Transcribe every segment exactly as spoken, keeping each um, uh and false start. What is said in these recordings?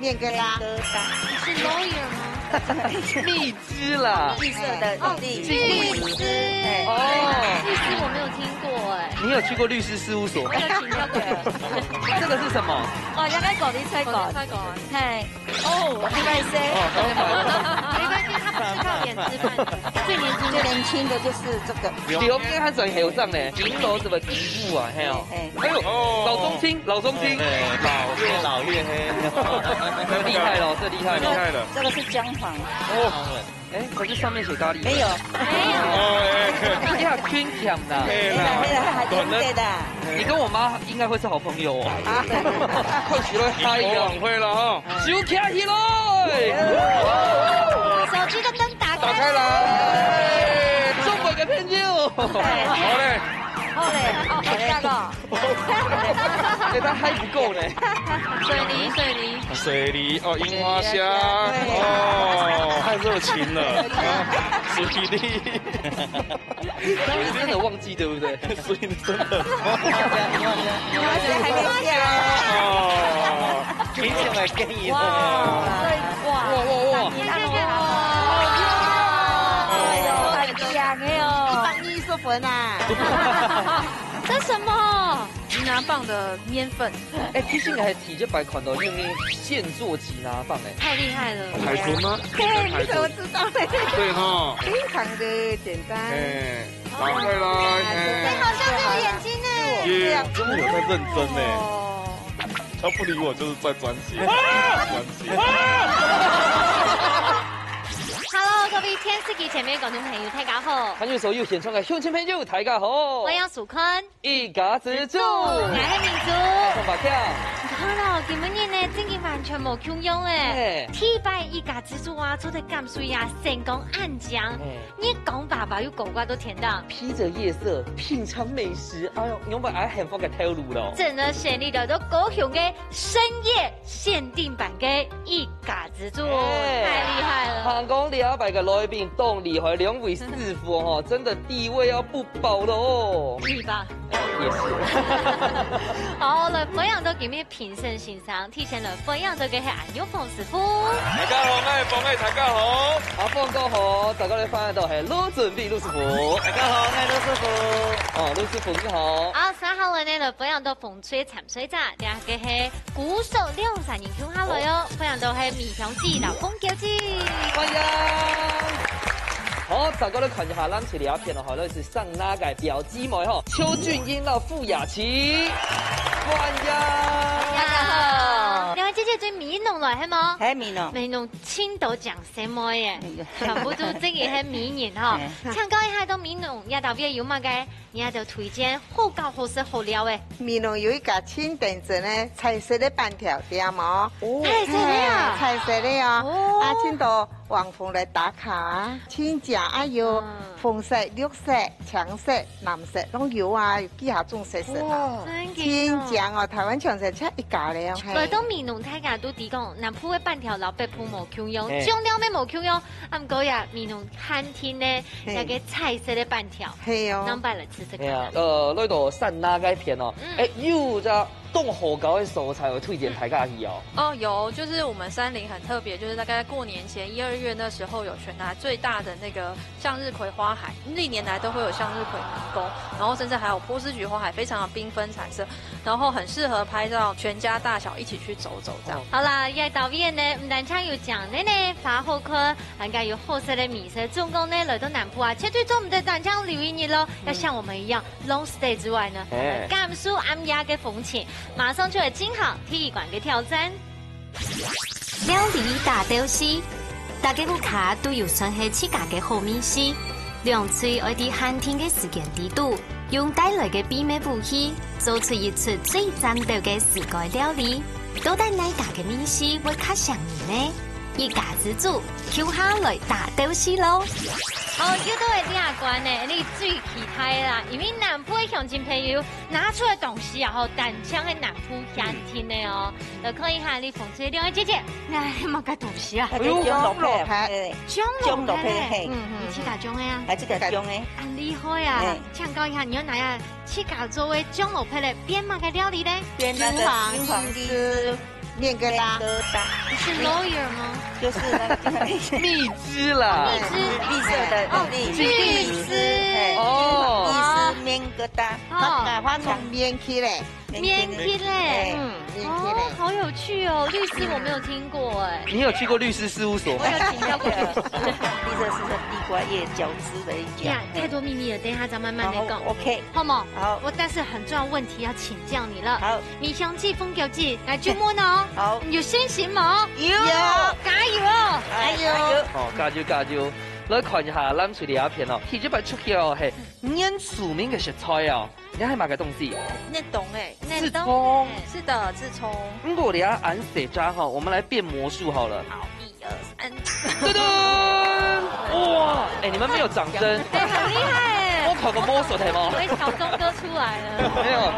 变更啦。变更啦。你是 lawyer 吗？蜜汁啦。绿色的哦，绿绿色。绿色。哎。哦。绿色我没有听过哎。你有去过律师事务所吗？我有请教过律师。这个是什么？哦，应该讲你猜过。我猜过。嘿。哦，我不会说。没关系，他不是靠脸吃饭的。最年轻的。最年轻的就是这个。刘边还转后生呢，银楼怎么皮肤啊？嘿哦。哎。哎呦，哦。老中青，老中青。哎，老月，老月黑。这厉害了，这厉害了。厉害了。这个是姜黄。哦。哎，可是上面写咖喱。没有。没有。哦，哎。你看，均衡啦。哎啦。没有，没有，还有一个的。你跟我妈应该会是好朋友哦。啊。看起来嗨呀。晚会了哈。 手举起来！手机的灯打开。打开来，中国个朋友。好嘞。好嘞，哦，好，下个。哎，他嗨不够呢。水梨，水梨。水梨，哦，櫻花虾，对。哦，太热情了。啊，水梨。 所以真的忘记，对不对？所以真的忘记。你们是还没有下。哦。明显的建议。哇，哇，哇，哇。你看哦。哎呦，很强哎哦。一百二十分啊。这什么？吉拿棒的面粉。哎，其实你还 第一擺看到用个现做吉拿棒欸。太厉害了。海豚吗？对，你怎么知道的？对哈。非常的简单。哎，打开来，哎。哎，好像是有眼睛呢。耶，真的有在认真呢。哦。他不理我，就是在专心，专心。Hello，各位电视机前面的观众朋友，大家好。還有所有現場的鄉親朋友，大家好。我係蘇坤。 一家之煮。𠊎係明珠。我係白強。你看哦，今晡日呢，真个完全無共樣欸。嘿。第一擺一家之煮啊，做得感受一下成功恁靚。嘿。月光爸爸又高掛到天頂。披著夜色，品嚐美食，哎喲，仰般恁幸福个頭路咯。真个，先來到高雄个深夜限定版个一家之煮，哎，太厲害了。還講這擺个來賓當厲害，兩位師傅吼，真的地位要不保了哦。你吧。也是。好，來，歡迎到今日評審先生，提前來歡迎到个係安玉鳳師傅。大家好，𠊎係鳳仔，大家好。阿鳳哥好，大家來歡迎到係盧俊美盧師傅。大家好，𠊎係盧師傅。哦，盧師傅你好。好，接下來呢，來歡迎到鳳 吹參賽者，這个係鼓手兩儕人共下來哦，歡迎到係米香姐摎鳳嬌姐。歡迎。好，大家來看一下，咱這條片哦，吼，這係上那个表姊妹吼，邱俊英摎傅雅琪。歡迎。大家好。兩位姐姐對美濃來係無？係美濃。美濃盡多靚細妹耶，全部都真个係美人吼。嗯。請教一下，到美濃這搭位有麼个 你還有推薦好搞好食好尞个？美濃有一家盡頂真个彩色个粄條店哦。哦。彩色个啊？嘿，彩色个哦。哦。啊，盡多網紅來打卡啊，盡靚啊，有紅色、綠色、青色、藍色，攏有啊，有幾下種色色啊。哇。真个哦。盡靚哦，臺灣全省就一家了，嘿。來到美濃大家都知講，南部个粄條摎北部無共樣，嘿。醬料乜無共樣，啊，毋過呀，美濃餐廳呢， 嘿。該个彩色个粄條，係哦。兩擺來試試看。係啊，呃，來到山林該片哦，嗯。欸，有隻當好搞个所在，有推薦大家去哦。哦，有，就是我們山林很特別，就是大概過年前一二月那時候有全台最大的那個向日葵花海，歷年來都會有向日葵迷宮，然後甚至還有波斯菊花海，非常的繽紛彩色，然後很適合拍照，全家大小一起去走走這樣。哦。好啦，這搭位呢，毋單淨有靚靚个花好看， 還加有好食个美食，總講呢，來到南部啊，絕對做毋得單淨留一日咯，嗯。要像我們一樣long stay之外呢，哎。還來感受恁樣个風情。馬上就來進行第一關个挑戰。料理大鬥敘，大家屋下都有算係自家个好味緒，兩隊愛在限定个時間裡肚，用帶來个秘密武器，做出一出最讚鬥个自家料理。到底哪家个味緒會較餳人呢？ 一家之煮，共下來大鬥敘咯。好，又到了第二關呢，你最期待啦，因為南部个鄉親朋友拿出來東西啊，吼，單淨係南部限定个哦。來看一下，你紅隊兩位姐姐，那麼个東西啊？哎喲，紅蘿蔔，哎，紅蘿蔔，紅蘿蔔，嘿。嗯，嗯，你自家種个啊？哎，自家種个。很厲害啊！哎。請教一下，你要拿呀，自家做个紅蘿蔔來變麼个料理呢？變那個金黃金黃絲。面疙瘩。面疙瘩。你是 lawyer 吗？就是那个，蜜汁啦。蜜汁。绿色的，哦，绿，绿丝。绿丝，哎，哦。绿丝面疙瘩。哦。佢改化成面起來。面起來。哎，嗯。面起來。哦，好有趣哦，律师我没有听过哎。你有去过律师事务所吗？我有请教过律师。绿色是地瓜叶交织的一角。呀，太多秘密了，等一下再慢慢地讲。好，OK。好吗？好。我，但是很重要的问题要请教你了。好。 你想知紅狗子，來注文哦。好。你有信心無？有。加油哦！加油！哦，加油加油！來看一下藍隊這片哦，第一擺出去哦，係恁出名个食材哦，你係麼个東西？熱凍欸。熱凍欸。刺蔥。是的，刺蔥。如果你要按這隻哈，我們來變魔術好了。好，一二三。噔噔！哇，哎，你們沒有掌聲。哎，很厲害哎。我考个魔術題目。以為小鍾哥出來了。沒有。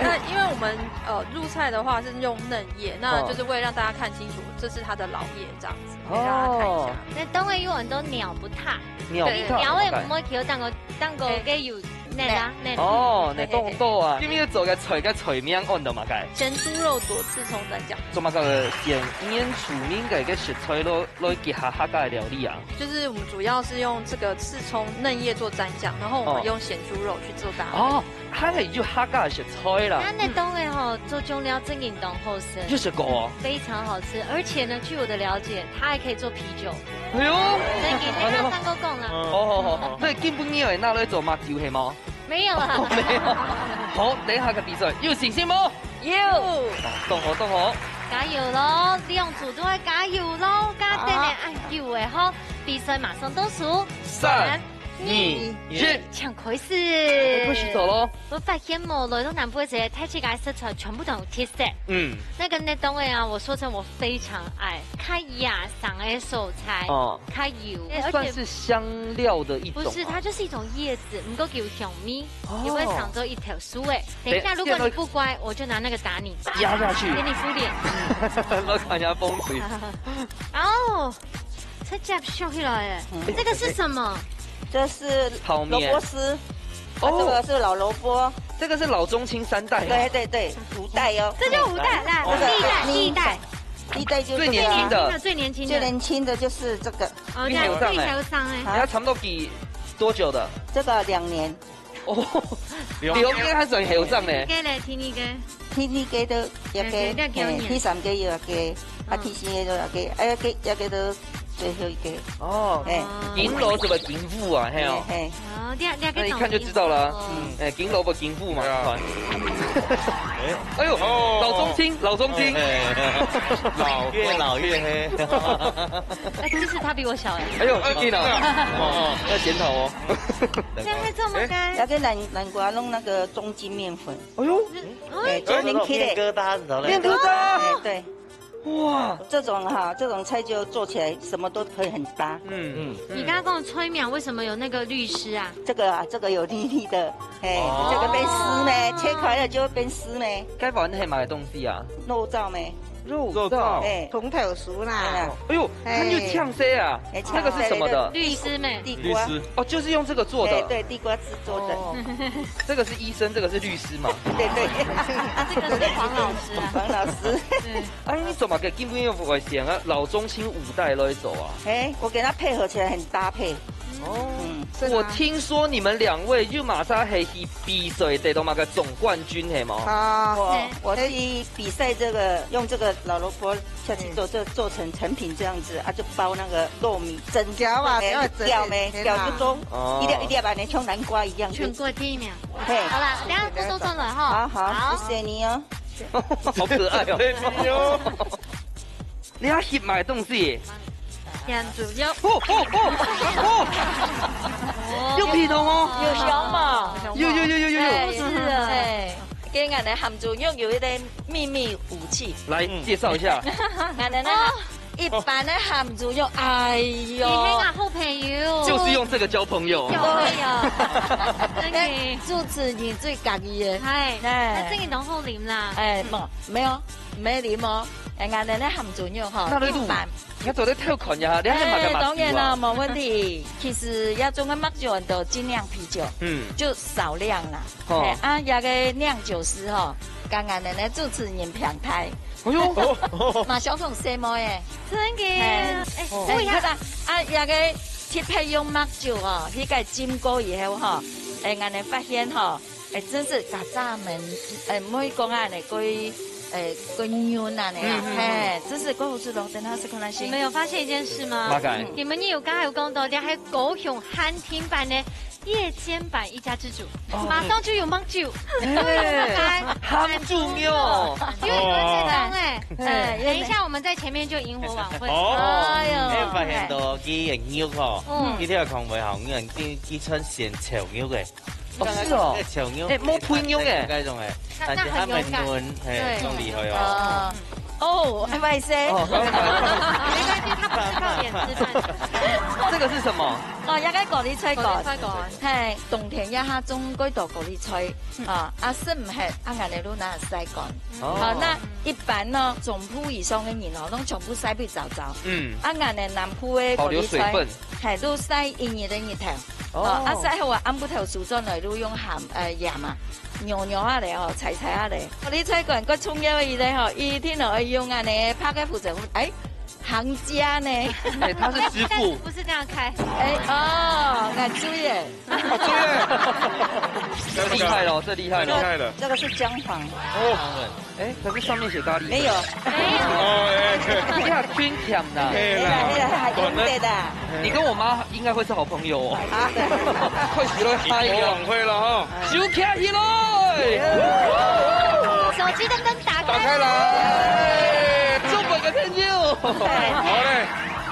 那因為我們，呃，入菜的話是用嫩葉，那就是為了讓大家看清楚，這是它的老葉這樣子，給大家看一下。哦。那當然有很多鳥不踏，鳥不踏，對，鳥也不會給我當個，當個給有嫩啊，嫩。哦，你講到啊，今日做个菜个菜名安到麼个？鹹豬肉佐刺蔥蘸醬。做麼个選恁出名个一個食材咯？ 來結合客家个料理啊？就是我們主要是用這個刺蔥嫩葉做蘸醬，然後我們用鹹豬肉去做搭配。哦，還係有客家个食材啦。那你當然吼，做醬料真正當好食。有食過哦？非常好吃，而且呢，據我的了解，它還可以做啤酒。哎喲，所以給大家上個供了。哦，好好好，所以今晡日會拿來做麼个酒係無？沒有啦。哦，沒有。好，等一下个比賽有信心無？ 有。當好，當好。加油咯，兩組都愛加油咯，加等咧，好。恁久欸吼，比賽馬上倒數，三、三、二、二、一。一，請開始。開始做咯。我發現無，來到南部个時節，大自家个食材全部都有特色。嗯。那個呢，當然啊，我說真，我非常愛，較野生个素材。哦。 較油，而且算是香料的一種嗎？不是，它就是一種葉子，毋過有香味，哦。也會想做一條樹欸。等一下，等，如果你不乖，我就拿那個打你。壓下去。給你敷臉。我看一下風水。哦，直接削起來耶。嗯。這個是什麼？這是蘿蔔絲。泡麵。哦。啊，這個是老蘿蔔。這個是老中青三代啊。對，對，對，五代哦。這就五代，來，哦。第一代，第一代。第一代就是這個啊。最年輕的。最年輕的，最年輕的。最年輕的就是這個。 哦，比你後生欸。對，比你後生欸。你要差不多幾，多久的？這個兩年。哦，兩年還算後生呢。第二個咧，第二個。第二個都一個，嘿，第二個有一年。嘿，第三個有一個，啊，嗯。第四個有一個，啊，一個，一個都最後一個。哦，嘿。金蘿蔔金麩啊，嘿哦。嘿，嘿。哦，這，這個那一看就知道了啊。懂意思哦。嗯，哎，金蘿蔔金麩嘛，對啊。看。哎。哎呦，哦。老中青，老中青。哎，哎，哎。老，越老越黑。 哎，其實他比我小哎。哎呦，要緊啊。哦，要檢討哦。這樣會做麼个？要跟南，南瓜弄那個中筋麵粉。哎呦，哎，哎，做面起來。麵疙瘩，你知道嘞？麵疙瘩。哎，對。哇。這種哈，這種菜就做起來什麼都可以很搭。嗯。嗯。你剛剛跟我催眠，為什麼有那個律師啊？這個啊，這個有綠綠的，哎，哦。這個變絲咩，切開了就會變絲咩。該玩的係麼个東西啊？肉燥咩？ 肉燥。肉燥。哎。蔥頭酥啦。哎呀。哎呦，哎。它有嗆色啊，哎，那個是什麼的？嗆色的。律師咩？地瓜。律師。哦，就是用這個做的。哎，對，地瓜汁做的。哦。這個是醫生，這個是律師嘛。對，對。啊，這個是黃老師啊。黃老師。對。啊，你做麼个今晡日會選啊老中青五代來做啊？哎，我跟他配合起來很搭配。 哦。嗯。是嗎？我聽說你們兩位又馬上係去比賽，得到麼个總冠軍，係無？啊，我，嘿。我去比賽這個，用這個老蘿蔔下去做，嗯。做，做成成品這樣子，啊，就包那個糯米，蒸，攪啊，哎，攪啊，攪咩，蒸，攪不中，哦。一粒一粒啊，像南瓜一樣，就像粿條一樣。嘿。好啦，等下多多轉來哈。好，好，好。謝謝你哦。好可愛哦。你要翕麼个東西？ 鹹豬肉。哦，哦，哦，哦。有皮蛋哦。有香嘛？有，有，有，有，有，有。哎，是啊。哎，今日呢，鹹豬肉有一個秘密武器。來，嗯。介紹一下。俺呢，哦。一般的鹹豬肉，哎喲。你係𠊎好朋友。就是用這個交朋友。對呀。真的。主持人最合意的。哎，哎。那這個當好啉啦。哎，無，沒有，沒啉哦。哎，俺呢，鹹豬肉哈，那你滷。一般 你做得偷看一下，你還係麼个物料啊？哎，當然啦，無問題。其實這種个物料都精釀啤酒，嗯。就少量啦。哦。哎，啊，這個釀酒師吼，跟𠊎等个主持人平台。哎喲，嘛相同細妹誒。真个，嘿。哎，哦。哎，你看啊，啊，這个特別用麥酒哦，去該浸過以後吼，哎，𠊎等發現吼，哎，真是該閘門，哎，毋會講啊，恁个，哎，過軟啊，恁樣啊，嗯，嗯，嗯。嘿，真是過好食咯，等下試看啊先。你們有發現一件事嗎？麼个？你們有剛才有講到，這還有高雄餐廳版的 夜間版一家之煮，哦。馬上就有芒酒，哎，就有芒果。鹹豬肉。因為你們在東哎，哦。哎，等一下我們在前面就有螢火晚會。哦。哎喲。哎，發現到佢个肉吼，嗯。佢條腸胃吼，佢，佢，佢穿線炒肉个。哦，是哦。炒肉。哎，無配肉哎。該種哎，那，但是佢還蠻嫩，那很勇敢。嘿，對。當厲害哦。哦。哦，還歹勢。哦，沒關係，他不是放眼吃飯。這個是什麼？ 哦，這个高麗菜乾。高麗菜乾。嘿，冬天這下種幾多高麗菜，嗯。啊，啊，食毋忒，啊，𠊎等就拿來曬乾。哦。好，那一般呢，中部以上个人哦，攏全部曬到燥燥。嗯。啊，𠊎等南部个高麗菜，保留水分。嘿，就曬一日个日頭。哦。哦，啊，曬好啊，暗晡頭收轉來，就用鹹，呃，鹽啊，揉揉下來哦，搓搓下來。高麗菜乾，較重要个咧吼，一定愛用恁呢，白个胡椒粉，哎， 行家呢。哎，他是師傅。但是不是這樣開。哎，哦，𠊎知耶。哦，對耶。這厲害了，這厲害了。厲害了。這個是薑黃。哦。哎，可是上面寫咖喱粉。沒有。沒有。哦，哎。你看，真甜的。哎啦，哎啦，哎啦，還有的啦。你跟我媽應該會是好朋友哦。啊，對。開始了，嗨喲。晚會了哈。 收起來！手機燈燈打開。打開來，中獎个朋友。對。好嘞。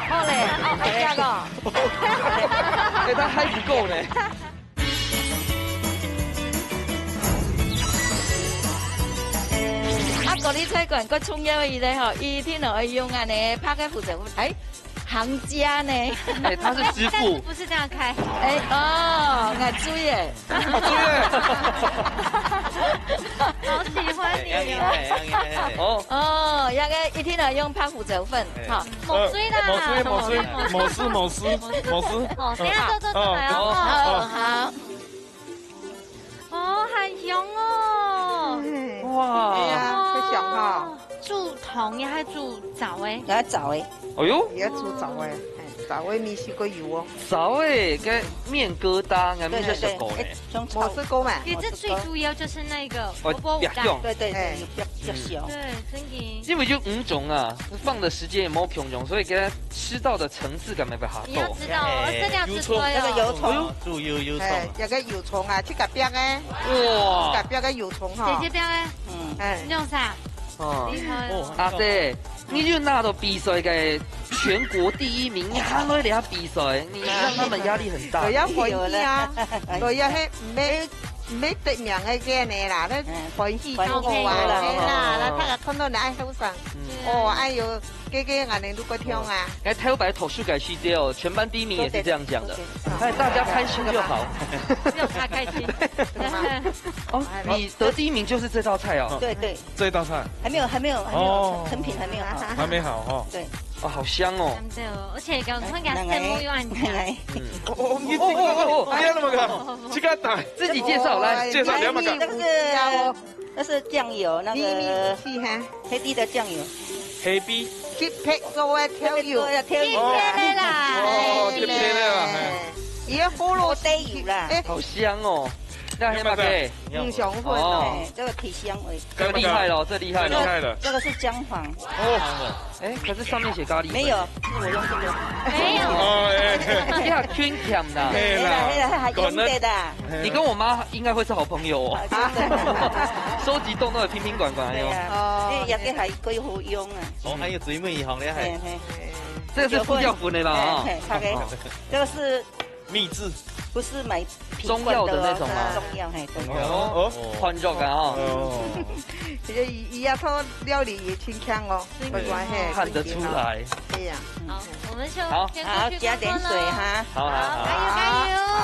好嘞，哦，好吃哦。哎，他還不夠呢。啊，高麗菜乾，較重要个咧吼，一定愛用恁呢，白个胡椒粉，哎， 行家呢。哎，他是師傅。但是不是這樣開。哎，哦，𠊎知耶。哦，對耶。好喜歡你哦。哎，哎，哎，哎。哦。哦，這个一定要用白胡椒粉，哎。哈。呃，無水啦。無水，無水，無事，無事，無事。哦，等一下做做做來哦。哦，哦，好。 哦，好香哦。哇。哎呀，好香哈。哦，煮湯也還煮燥誒。也燥誒。哎喲。也煮燥誒，哎，燥誒味緒較有哦。燥誒，跟麵疙瘩，𠊎毋識食過呢。對，對，對。哎，像炒。無食過嘛？其實最主要就是那個哦，蘿蔔乾。對，對，對，哎。有比較，比較香。對，真的。因為就五種啊，放的時間也無共樣，所以給它 吃到的層次感沒辦法夠。你要知道哦，哎，這個要吃對哦。油蔥，那個油蔥。哎喲，豬油油蔥啊。哎，這個油蔥啊，自家煸个。哇。自家煸个油蔥哈。姐姐煸个。嗯。哎。你用啥？哦。厲害哦。哦，阿姐，你就拿到比賽个全國第一名，你還會來比賽，你讓他們壓力很大。我要歡喜啊，有啦。我要係毋係，毋係得名个个呢啦，那歡喜到好啊，歡喜啦。嘿啦，那大家看到你愛後生，嗯。哦，哎喲， 个个恁呢如果聽啊。哎，頭擺讀書个時節哦，全班第一名也是這樣講的。對，對，對。哎，大家開心就好。只有他開心。哦，你得第一名就是這道菜哦。對，對。這道菜。還沒有，還沒有，還沒有，哦。成品還沒有好。還沒好哦。對。哦，好香哦。對哦，而且搞得很感覺又很香。來，來。嗯。哦，哦，哦，你這個，哦，哦，哦，哎呀，那麼高，這個打。自己介紹，來。介紹，你要麼个？這個是 那是醬油，那個，米米是哈。黑皮的醬油。黑皮。特別做个調油。特別做个調油啦。哦，特別个啦，嘿。伊个火爐底油啦。哎。好香哦。那還有麼个？五香粉哦。哦。哎，這個提香味。這個厲害了，這厲害了。這個厲害了。這個是薑黃。哦。 哎，可是上面寫咖喱粉。沒有，是我用這個。沒有。哦，哎。你還真甜啦。嘿啦，嘿啦，嘿啦，還用得啦。你跟我媽應該會是好朋友哦。啊，真的。收集動物的瓶瓶罐罐，哎喲。對啊。哦。哎，也給還可以好用啊。哦，還有水尾一行咧，還。嘿，嘿。這個是胡椒粉的啦，啊。嘿，嘿，OK。哦。這個是 秘製。不是買瓶罐的哦，中藥的那種嗎？是中藥，嘿，中藥。哦，哦。換藥啊，哈。哦。這个伊，伊也做料理也真強哦，真的。沒關係，看得出來。真的哈。對呀。好，我們就好。先過去看看咯。好，加點水哈。好，好，好。加油，加油。好。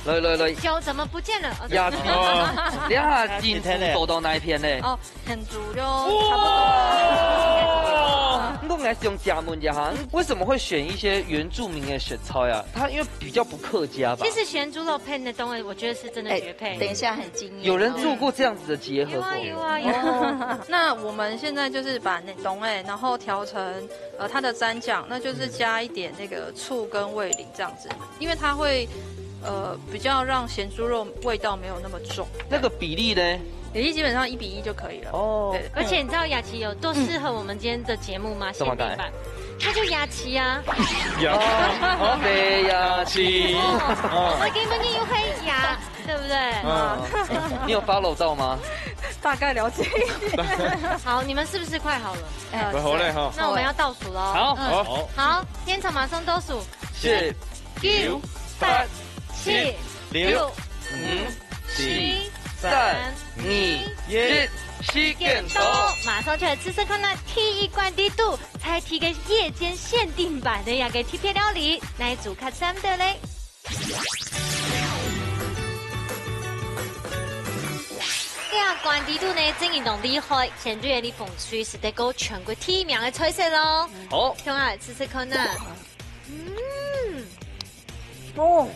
來，來，來。酒怎麼不見了？哦，壓住。哦。你看，金主走到哪一片呢？哦， 很足就差不多。哇！來想請問一下，為什麼會選一些原住民的食材啊？它因為比較不客家吧？其實鹹豬肉配那東西，我覺得是真的絕配。等一下很驚豔。有人做過這樣子的結合過？有啊有啊有啊。那我们现在就是把那冬哎，然后调成呃它的蘸酱，那就是加一点那个醋跟味淋这样子，因为它会呃比较让咸猪肉味道没有那么重。那个比例呢？比例基本上一比一就可以了。哦，对，而且你知道雅琪有多适合我们今天的节目吗？怎么改限定版，他就雅琪啊。哦，对呀，是。哦，我根本就又黑牙，对不对？嗯，你有 follow 到吗？大概了解一点。好，你们是不是快好了？哎好嘞哈。那我们要倒数了哦。好，好，好，现场马上倒数，是九、八、七、六、五、四、三、二、一，时间到，马上就来试试看那第一关的肚，在提个夜间限定版的呀，个特别料理，哪一组较赞的嘞？这关底肚呢，真正当厉害，前队的李凤吹是得过全国第一名的菜色咯。好，看啊，试试看呐。嗯，哦，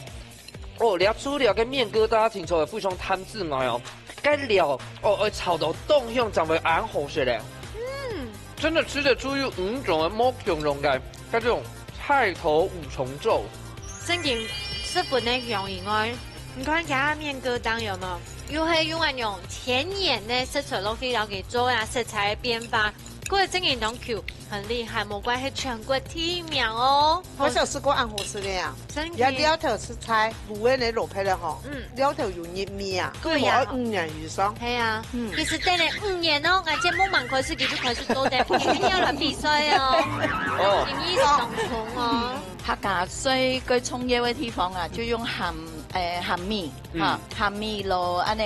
哦，料理个面疙瘩，除了非常貪之外哦，該料哦，愛炒到當香，正會恁好食咧。嗯，真的吃得出有五種的無共樣个，它這種菜頭五重奏。正經食本个香以外，你看其他面疙瘩有無？又係用那種天然个食材落去，然後去做啊食材个變化，過正經當Q，很厲害，無怪係全國第一名哦。我想試過恁好食个呀，真的。也料頭食菜，滷个个蘿蔔了吼，嗯料頭有入味啊，對呀我五年以上。係啊，嗯其實等了五年哦，俺節目蠻開始，佢就開始做得，一定要來比賽哦。哦，心意是當重哦。客家最最重要个地方啊，就用鹹誒鹹米哈，鹹米落恁呢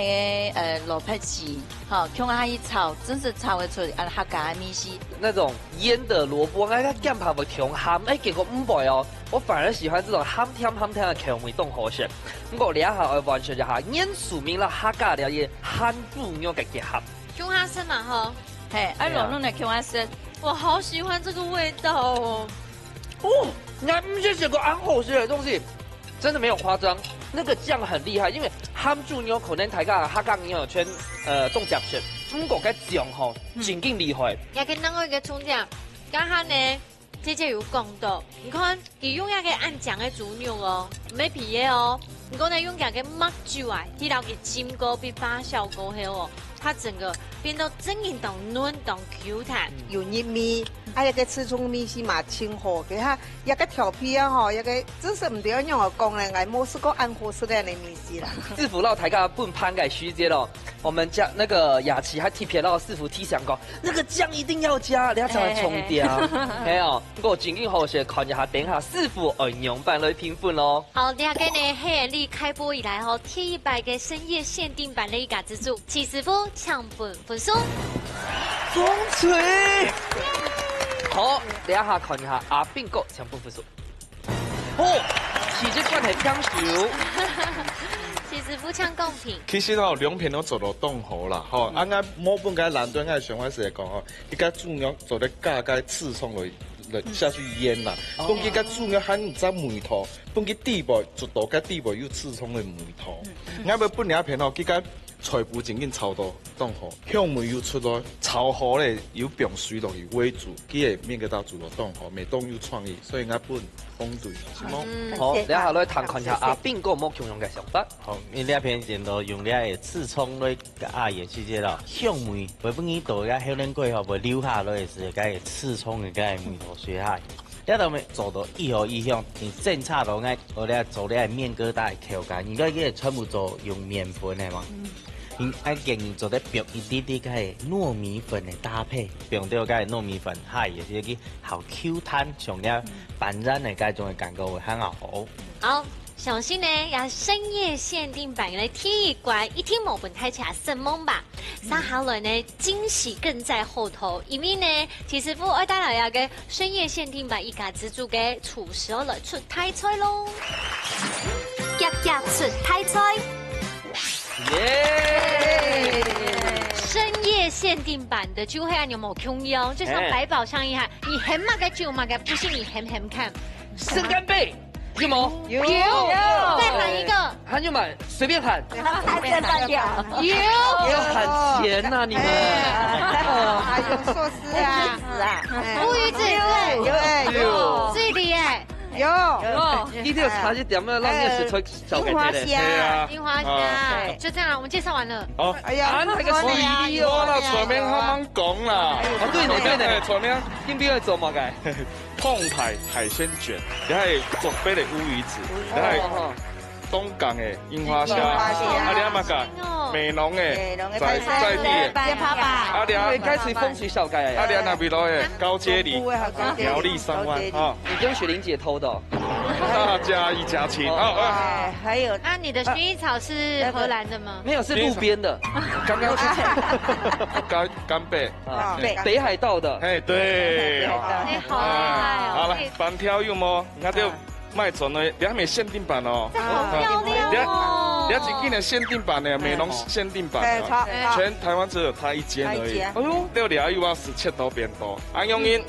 誒蘿蔔絲哈，共下去炒，真實炒得出恁客家个味緒。那種醃的蘿蔔，那個醬怕會忒鹹，哎，結果毋會哦，我反而喜歡這種鹹甜鹹甜的口味，當好食。不過這下愛完成一下，原住民啦客家料理鹹豬肉个結合。共下食嘛吼，嘿，啊，老弄來共下食。我好喜歡這個味道哦。哦，你還毋識食過恁好食个東西，真的沒有誇張。那個醬很厲害，因為鹹豬肉可能大家客家朋友圈呃當接受，毋過該醬吼真經厲害。也跟另外一個重點，剛剛呢，姐姐有講到，你看佢用那個恁靚个豬肉哦，無皮个哦，你講呢用這個墨酒啊，去摎佢浸過，被發酵過後哦，它整個變到真正當嫩當Q彈。有入味，還有个刺蔥味緒嘛，真好，佢哈，一個調味啊吼，一個真是毋知愛仰般講咧，𠊎無試過恁好食个味緒啦。師傅摎大家分飯个時節咯，我們家那個雅琪還特別摎師傅提醒過，那個醬一定要加，你要才會衝掉。係哦，不過真經好食，看一下等一下師傅愛仰般來評分咯。好，這個呢係你開播以來吼第一擺个深夜限定版个一家之煮，徐師傅請分分數。風吹。好，等一下看一下阿斌哥請分分數。哦，其實關係平手。徐師傅請公平。其實吼，兩片都做到當好啦，吼，啊，𠊎無分該難度，𠊎想法係講吼，一個豬肉做得加該刺蔥落落下去醃啦，分佢个豬肉還有隻味道，分佢底部做到該底部有刺蔥个味道。𠊎要分兩片吼，佢个菜脯正經炒到當好，香味又出來，炒好咧又放水落去煨煮，佢个面个大煮到當好，味道又創意，所以𠊎分紅隊，是無？嗯好，等一下來聽看一下阿斌哥無共樣个想法。好，因為這片剪到用這个刺蔥來壓个時節咯，香味會分佢到个後生過後會留下來个時，該个刺蔥个該个味道出來。這道面做到一好一香，你正差到愛，我來做這个面疙瘩个口感，應該个全部做用麵粉个嘛。嗯，愛建議做得放一滴滴个糯米粉个搭配，放到个糯米粉，嗨，也是个好Q彈，像這粄圓个該種个感覺會很好。好，相信呢，也深夜限定版个第一關一定無分大家失望吧？接下來呢，驚喜更在後頭，因為呢，徐師傅愛帶來一個深夜限定版一家之煮个廚師來出大菜咯。夾夾出大菜。耶！深夜限定版的就係恁樣無共樣，就像百寶箱一樣，你喊麼个就有麼个，不信你喊喊看。生乾杯，有無？有。有。再喊一个。喊有無？隨便喊。再放點。有。要喊甜呐，你們。哎，還有壽司啊。烏魚子啊。哎。烏魚子，對。有。有。水梨耶。有。有。一定要查去點，要讓你的食材 小姐姐嘞。櫻花蝦。對啊。櫻花蝦，啊。就這樣了，我們介紹完了。好。哎呀，啊，那個水梨哦。好啦，全名慢慢講啦。哦，對呢，對呢。哎，全名。今晡日愛做麼个？澎湃海鮮捲，然後做杯的烏魚子，然後哦。東港的櫻花蝦，櫻花蝦。啊，你看嘛个，哦。美濃的，美濃的在，在地的，煎粑粑。啊，你看，因為該是風水小街啊。啊，你看那邊的高接梨，中部的好高接梨，苗栗三灣，高接梨。哦。你跟雪玲姐偷的哦。 大家一家親。哦。哦，哦。哎，還有啊，你的薰衣草是荷蘭的嗎？沒有，是路邊的。剛剛去乾，乾杯。啊，哦，北海道的。哎，對。北海道的。哎，好厲害哦。好了，可以。粄條有無？那就賣轉了，你還沒限定版哦。這好漂亮哦。你要，你要緊緊的限定版呢，美濃限定版的。哎，好，好。全台灣只有它一間而已。它一間。哎呦。六里阿姨是切到變多，啊，用音。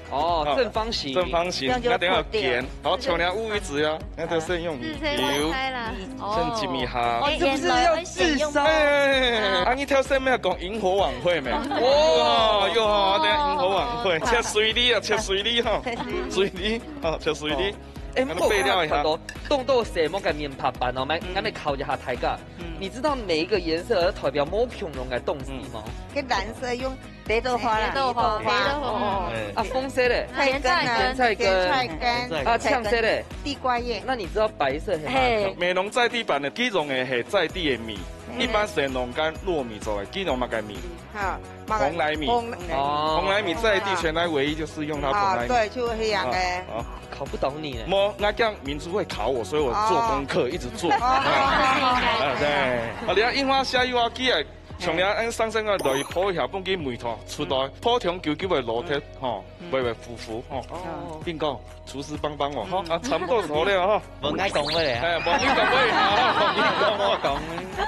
哦，好，正方形。正方形，這樣就那等下要捲，好，像你烏魚子呀，那就先用油，是，先分開啦。哦。先煎一下。哦，這不是要自燒？哎，哎，哎，哎，啊，你挑選沒有講螢火晚會沒？哦。哦，有哦，等下螢火晚會，哦。切水梨啊，切水梨哈，水梨啊，切水梨。哦。哎，可能備料一下。不過我看到凍到細，莫个面白粄哦，來，嗯。來考一下大家。嗯。你知道每一個顏色代表無共樣个東西嗎？嗯。跟藍色用 白豆花啦。白豆花。白豆花。哦。哎。啊，紅色嘞？菜根啊。甜菜根。甜菜根。啊，青色嘞？地瓜葉。那你知道白色係麼个？嘿。美濃在地版的，佢用个係在地的米，嗯。一般係農間糯米做个，佢用麼个米？哈，紅來米。紅，哦。紅來米在地全台唯一就是用它紅來米。啊，對，就係恁樣个。啊，啊。考不倒你呢。無，那這樣民族會考我，所以我做功課，哦。一直做。哦。啊，對。啊，你看櫻花蝦又要寄來 像你恁生生个來泡一下，放佢味道出來，嗯。泡長久久个落忒，嗯。吼，嗯。會會苦苦，吼。哦。跟你講，廚師幫幫我，吼，嗯。啊，差不多熟了，吼。無愛講話咧。哎，無你講話，吼，你講我講。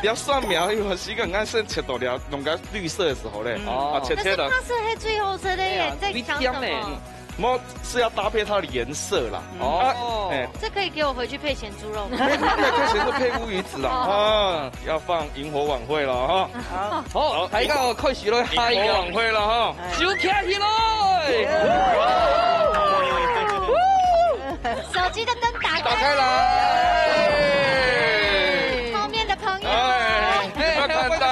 你要蒜苗，有時間愛先切到了，弄个綠色的時候咧，嗯。哦。啊，切切的。可是它是黑最後色的耶，對啊，在想什麼？微香欸。 莫是要搭配它的顏色啦。哦。啊，哎。這可以給我回去配鹹豬肉嗎？沒，沒有配鹹豬，配烏魚子啦。哦。啊，要放螢火晚會了哈。好。好，大家開始了，螢火晚會了哈。哎。燒起來！手機的燈打開。打開來。後面的朋友。哎，哎，不要看到。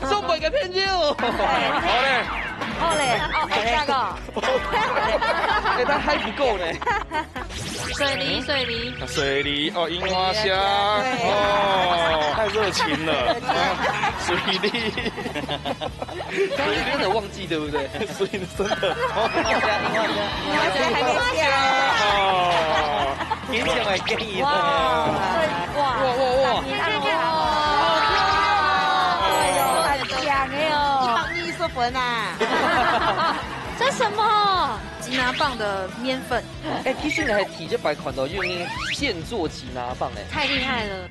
送我一個朋友。好嘞。好嘞，哦，還有下一個。 哎，它還不夠呢。水梨，水梨。啊，水梨，哦，櫻花蝦，對。哦，太熱情了。啊，水梨。水梨真的忘記，對不對？水梨真的。櫻花蝦，櫻花蝦。櫻花蝦還沒下。哦。勉強還可以。哇，哇，哇，哇。你看哦。哎呦，很強哎哦。一百二十分啊。 這什麼？吉拿棒的麵粉。哎，其實你還提這擺款的，用現做吉拿棒哎。太厲害了。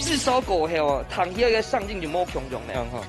炙燒過後哦，彈起來个聲音就無共樣了。嗯，好。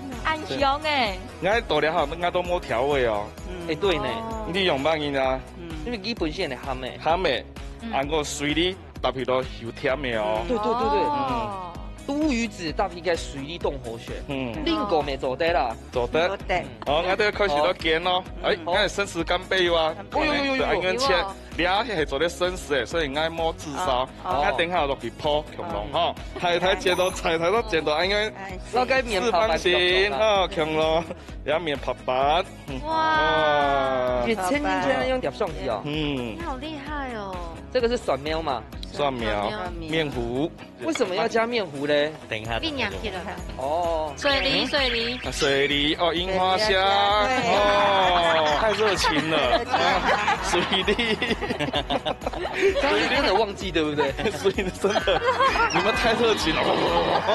恁香哎。𠊎到了哈，𠊎都無調味哦。嗯。哎，對呢。哦。你用麼个啊？嗯。因為佢本身係鹹个。鹹个，嗯。還過水梨 搭配到有甜个哦。對，對，對，對。哦。嗯。烏魚子搭配个水梨當好食。嗯。蘋果乜做得啦。做得。做得。哦，𠊎兜開始都煎咯。好。哎，嗯。𠊎先試乾杯啊。乾杯。哦，有，有，有，有，有。對，因為切，有哦。你啊，係做得先試个，所以𠊎無炙燒。哦。𠊎等下落去泡，共樣哈。太太煎到，太太都煎到，因為哎，是。那個面泡四方形，哈，共樣，然後面泡粄。 哇。哇。你千金千金用碟上去哦。嗯。你好厲害哦。這個是蒜苗嘛？蒜苗，蒜苗。麵糊。為什麼要加麵糊嘞？等一下，你娘去了。哦。水梨，水梨。啊，水梨，哦，櫻花蝦，對。哦，太熱情了。啊，水梨。剛剛有點忘記，對不對？水梨真的，你們太熱情了。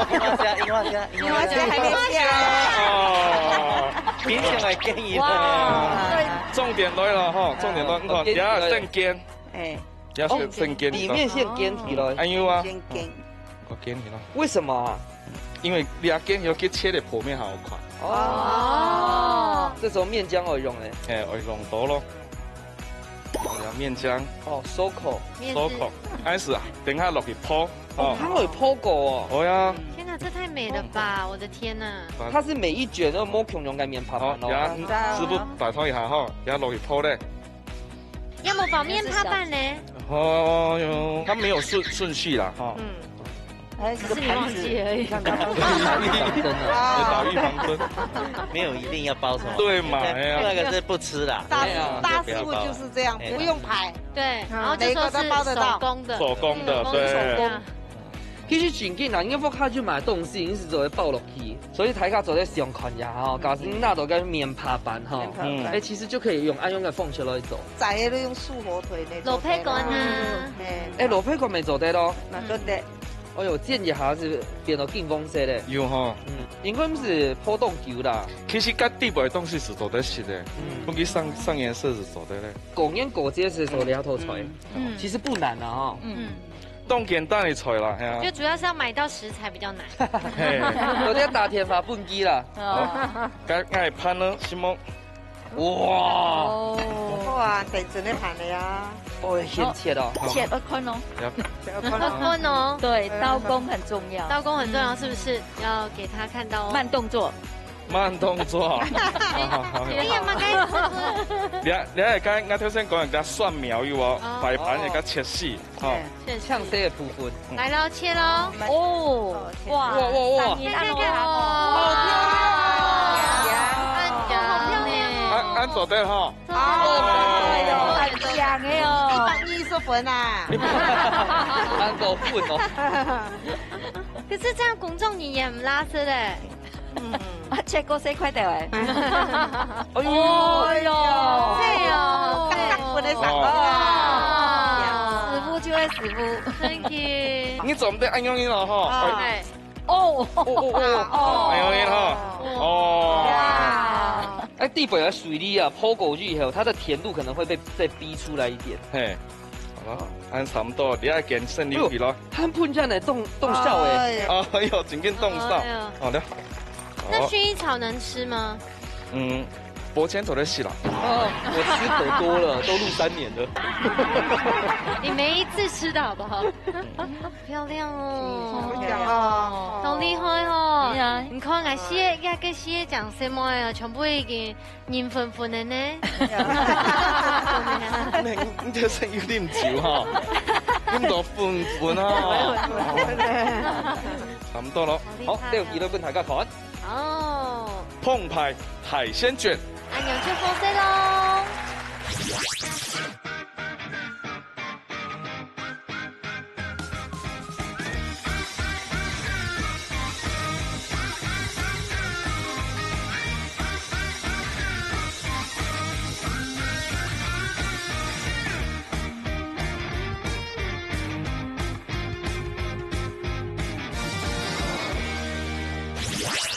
櫻花蝦，櫻花蝦。 你們還沒下。哦。冰箱來給你。哇。重點來了哈，重點來，你看，OK，等下先煎。哎。等下先，哦，先煎一下。裡面先煎起來。哎呦啊。先煎。个建议咯。为什么啊？因为你个建议去切个泡面好看。哦，这时候面浆好用嘞。哎，我用多咯。我要面浆。哦，收口。面是。收口。开始啊，等下落去泡。哦，哦。它有泡过哦。哦呀。天哪，这太美了吧！我的天哪。它是每一卷都摸恐龙个面泡好，饭哦。然后师傅拜托一下哈，然后落去泡嘞。 要么放面帕板呢？哦哟，它没有顺顺序啦，哈。嗯。哎，只是你忘记而已。看它，打预防针啊。打预防针。没有一定要包什么。对嘛，哎呀。那个是不吃啦。大师，哎呀。大师傅就是这样，哎。不用排。对，嗯。然后就说是手工的。每个都包得到。手工的，嗯，对。手工。其实真紧啊，因为屋下就买东西，你是做得包落去。 所以大家做得想看一下哈，假使你拿到个面帕板哈，面帕板。嗯。哎，其实就可以用，啊，用个方式来做。炸个都用素火腿呢，蘿蔔乾啊。做得啦。哎。哎，蘿蔔乾也做得咯。嘛做得。哎哟，煎一下是變到金黃色嘞。有哈。嗯，应该毋是泡当久啦。其实个底背个东西是做得食个，嗯。不过上，上颜色是做得嘞。过年过节是做这道菜，嗯。其实不难啊哈。嗯。 当简单个菜啦，系啊。就主要是要买到食材比较难。嘿。有点打天发分机啦。哦。该，该盘呢，是无？哇。哦。哇，等真个盘了呀。哦，现切哦。切，要看哦。要。要看哦。要看哦。对，刀工很重要。刀工很重要，是不是？要给他看到哦。慢动作。慢动作。好，好，好。哎呀，妈，该你，你，你，刚，我头先讲个蒜苗有无？哦。摆盘个切细。 好。哎，确实。像这个部分。来咯，切咯。哦，哇，哇，哇，哇。三人按摩。看，看，看。好漂亮哦。哎呀，好漂亮哦。按，按做得哈。哦，哎呦，很强哎哦。一百二十分啊。按够分哦。可是这样公众你也很拉扯嘞。 嗯。啊，切个細块个哎。哎呦。哎呦。对哦，对哦。分得上哦。师傅就会师傅。Thank you。你做毋得按样子咯，吼。啊。哎。哎。哦。哦，哦，哦，哦。按样子哈。哦。呀。哎，底背个水梨啊，泡过去以后，它的甜度可能会被，再逼出来一点。嘿。 好了，恁差不多，你愛揀剩牛皮咯。哎呦，它噴出來凍，凍燒欸。哎。哎呦，真緊凍燒。哎呦。好了。那薰衣草能吃嗎？嗯，薄錢做得食啦。哦，我吃可多了，都錄三年了。你每一次吃的好不好？漂亮哦。漂亮哦。好厲害哦。對啊。你看啊，寫，這個寫講什麼呀？全部已經 黏粉粉个呢。你，你這身有啉酒吼，啉到粉粉啊。差不多咯。好，這有幾多分大家看？哦。澎湃海鮮卷。哎呀，就好勢咯。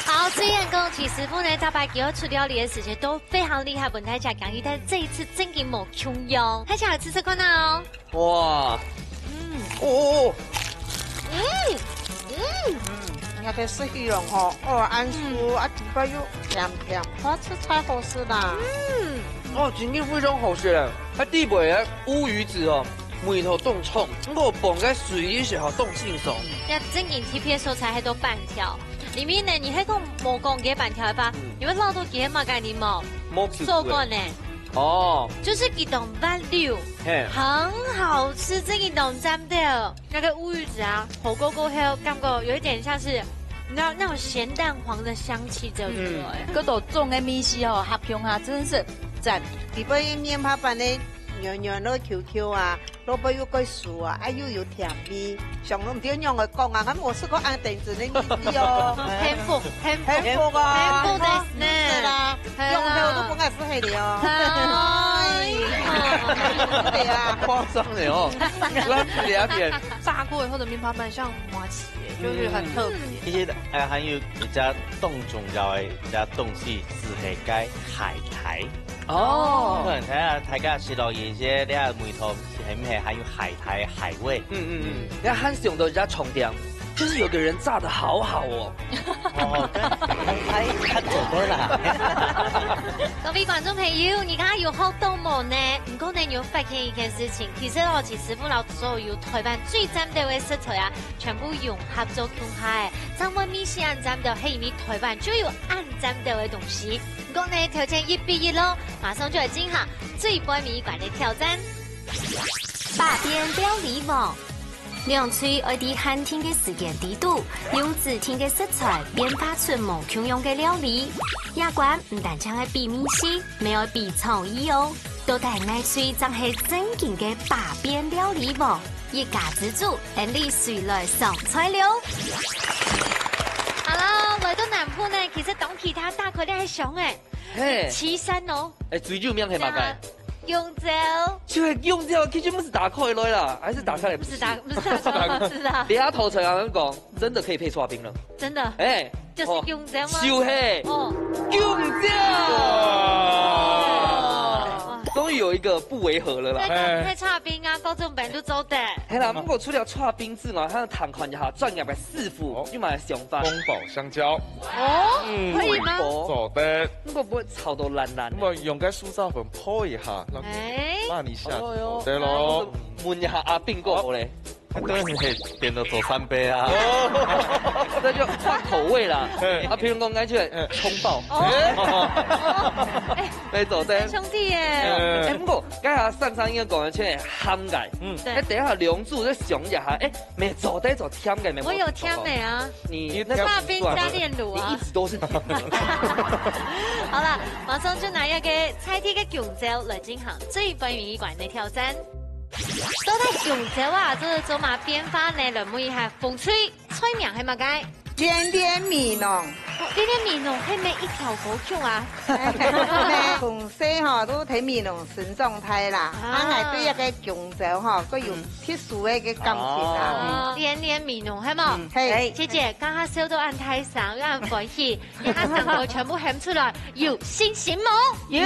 好，雖然講徐師傅呢，逐擺佢愛出料理个時節都非常厲害，分大家感覺，但是這一次真个無共樣。大家來試試看啊哦。 哇。嗯。哦，哦，哦。嗯，嗯。嗯，該个食起來吼，哦，恁酥，嗯。啊，底背又甜甜，哇，這太好食啦。嗯。哦，真个非常好食咧。它底背个烏魚子哦，味道當重，毋過放个水梨係吼當清爽。這真个特別所在，還有粄條，裡面呢，你還講無講个粄條个吧？嗯。你會摎到个麼个呢無？無吃過。做過呢。 哦。就是佢當滑溜，嘿。很好吃，真个當讚个。那個烏魚子啊，火鍋過後，感覺有一點像是，你知道那種鹹蛋黃的香氣走出來。嗯。該兜種个味緒哦，合共下真是讚。底背个面帕粄呢，軟軟个Q Q啊， 蘿蔔又蓋酥啊，啊又有甜味，想都毋知仰會講啊，𠊎無食過恁頂真个日子哦。幸福，幸福。幸福啊。幸福ですね。是啦，係啦。用後都分𠊎食忒了哦。哎。對啊。誇張了哦，咱這片。炸過以後的面帕粄像麻糬耶，就是很特別。嗯。其實，呃，還有一隻當重要个一隻東西，就係該海苔。 哦。可能大家，大家食落去這，這味道係毋係還有海苔个海味？嗯，嗯，嗯。你看，還想到一隻重點，就是有个人炸得好好哦。哦，對，他，他走的啦。各位觀眾朋友，你剛剛有學到無呢？毋過呢，你有發現一件事情，其實哦，徐師傅摎所有臺灣最讚个食材啊，全部融合做共下个。正會味緒恁讚个，係因為臺灣就有恁讚个東西。毋過呢，條件一比一咯，馬上就來進行最尾一關个挑戰。百變料理王。 兩隊愛在限定个時間裡肚，用指定个食材變化出無共樣个料理。這關毋單淨愛比味緒，乜愛比創意哦。到底哪隊正係正經个百變料理王？一家之煮，𫣆俚隨來上菜了。Hello，來到南部呢，其實當期待打開這个箱欸，嘿。旗山哦。欸，最有名係麼个？對啊。 弓蕉。就係弓蕉，其實毋係打開來啦，還係打開來毋係打，毋係打開來，毋係啦。等下頭才有人講，真的可以配刨冰了。真的。欸，就是弓蕉嗎？哦，就係。哦。弓蕉。哦。終於有一個不違和了啦。欸，講配刨冰啊，各種本都做得。係啦，毋過除了刨冰之外，還有探看一下專業个師傅，哦。有麼个想法？宮保香蕉。哦，嗯。可以嗎？做得。毋過毋會炒到爛爛个。毋過用該素燥粉泡一下， 哎。拌一下，哦喲。對咯。問一下阿斌哥好咧。當然係變到做三杯啊。哦。那就換口味啦。嗯。啊，譬如講，該就蔥爆。哦。哎。來做得。兄弟耶。嗯。欸，毋過，剛才珊珊應該講个，就係鹹个。嗯。對。欸，等一下兩組再想一下，欸， 乜做得做甜个，乜無做得。我有甜个啊。你那個習慣，刨冰加煉乳啊。你一直都是甜的。好啦，馬上就拿一個在地个弓蕉來進行最尾一關个挑戰。到底弓蕉啊，做得做麼變化呢？來問一下紅隊，菜名係麼个？ 戀戀美濃。哦，戀戀美濃係乜一條歌曲啊？從細吼，都在美濃生長大啦。啊。啊，𠊎對這個弓蕉吼，都有特殊个一個感情啊。哦，戀戀美濃，係無？嗯，係。姐姐，剛剛笑到恁大聲，又恁歡喜，你看聲音全部喊出來，有信心無？有。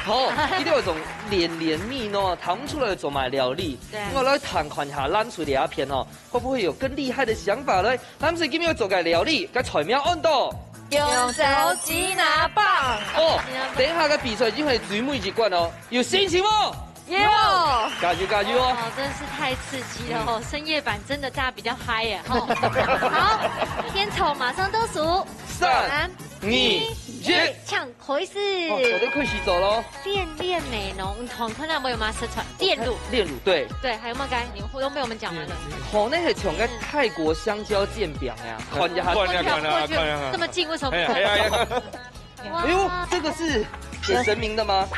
好，一定有一種戀戀美濃，談出來做麼料理。對。我來探看一下，咱出這片吼， 會不會有更厲害的想法呢？咱今晡日愛做个料理，該菜名安到弓蕉雞拿棒。哦，等一下个比賽就係最尾一關哦，有信心無？有。加油加油哦！哦，真是太刺激了哦！深夜版真的大家比較嗨耶，吼。好，片頭馬上倒數，三、二、一，搶 開始。哦，做得開始做咯。戀戀美濃，嗯，同看到有沒有嗎？食材，煉乳。煉乳，對。對，還有麼个？你都被我們講完了。好，那個像該泰國香蕉煎餅呀，看一下。看一下，看一下，看一下。這麼近，為什麼不看？哎呀，哎呀，哎呀。哇。哎呦，這個是給神明的嗎？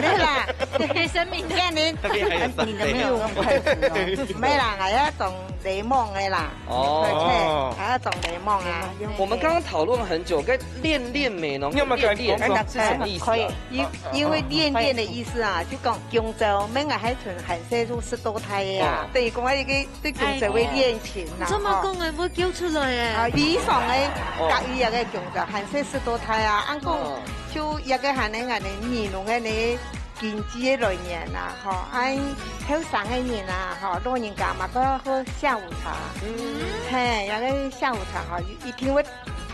沒啦，給神明的。這樣呢，那邊還有三杯。你的沒有用筷子哦。沒啦，還要種檸檬的啦。 哦。對，對，還要種檸檬啊。我們剛剛討論了很久，該戀戀美濃，你有沒有跟他講說戀戀是什麼意思啊？可以，因，因為戀戀的意思啊，就講弓蕉，𠊎等還從還細就食到大个啊，哦。等於講一個對弓蕉个戀情啦，哎，你這麼講，吼。哎，我叫出來哎。啊，理想个，哦。隔壁个弓蕉，還細食到大啊，恁講，哦。就一個還能恁呢，美濃个呢， 經濟个來源啊，吼，恁後生个人啊，吼，老人家嘛，較好下午茶。嗯。嘿，這個下午茶吼，一定會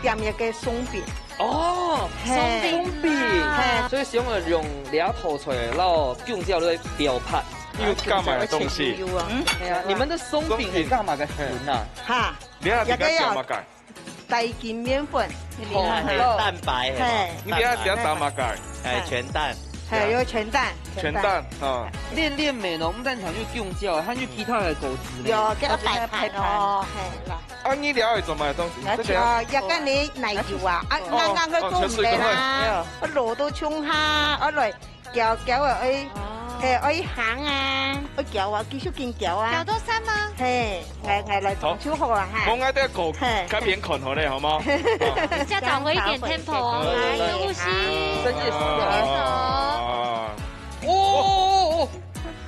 點一個鬆餅。哦，嘿。鬆餅。鬆餅。嘿。所以想要用這道菜摎弓蕉來標配。又加麼个東西？嗯？哎呀，你們的鬆餅係加麼个粉啊？哈。你還比較加麼个？ 低筋麵粉。好，還有蛋白，嘿。你等下是要打麼个？哎，全蛋。嘿，有全蛋，全蛋，啊。戀戀美濃，毋單淨有弓蕉，還有其他个果子呢。有，這個擺盤哦，嘿，來。啊，你了解做麼个東西？這個要，哦，要跟你奶油啊，啊，哦，剛剛會做毋得啦，哦，全水果。啊，落到沖下，啊，來 攪攪啊，愛，哦。嘿，愛行啊，愛攪啊，繼續緊攪啊。攪到散嗎？嘿，𠊎，𠊎來裝修好啊，哈。好。𠊎等下搞，嘿。改變看好咧，好嗎？好。再找回一點tempo哦，來，深呼吸。深夜食堂。哦。哦，哦，哦，